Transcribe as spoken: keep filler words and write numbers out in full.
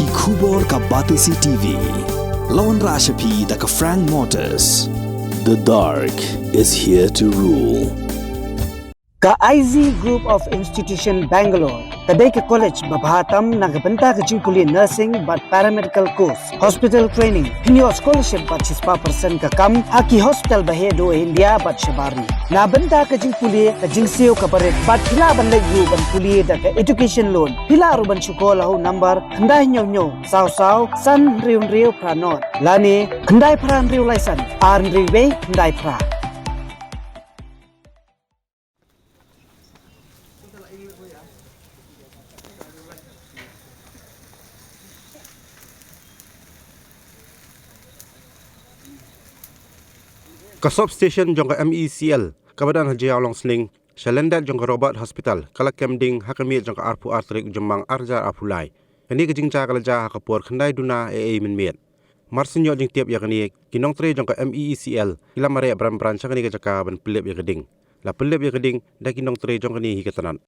Ki khubor ka Batesi T V. La wanrah sha phi da ka Frank Motors. The dark is here to rule. Ka I Z Group of Institution Bangalore ka dei ka college ba bha tam na ka bynta ka jingpule nursing bad paramedical course, hospital training, pynïoh scholarship bad shispah percent ka kam ha ki hospital ba heh duh India bad shabar ri. Na bynta ka jingpule ka jingsiew ka barit bad phi lah ban leit ruh ban pule da ka education loan. Phi lah ruh ban shu call ha u number khyndai hynñiew hynñiew saw saw san hynriew hynriew phra nod lane khyndai phra hynriew lai san ar hynriew wei khyndai phra. Ka substation jong ka M E C L kaba don ha Jaiaw Longsning sha lyndet jong ka Robert Hospital ka la kem ding ha ka miet jong ka arphew ar tarik u Jymmang ar hajar arphew lai. Kane ka jingjia ka la jia ha ka por khyndai duna eiei mynmiet. Mar shu ïoh jingtip ïa kane, ki nongtrei jong ka M E E C L ki la mareh bran bran sha kane ka jaka ban pynlip ïa ka ding. La pynlip ïa ka ding da ki nongtrei jong kane hi ka tnat.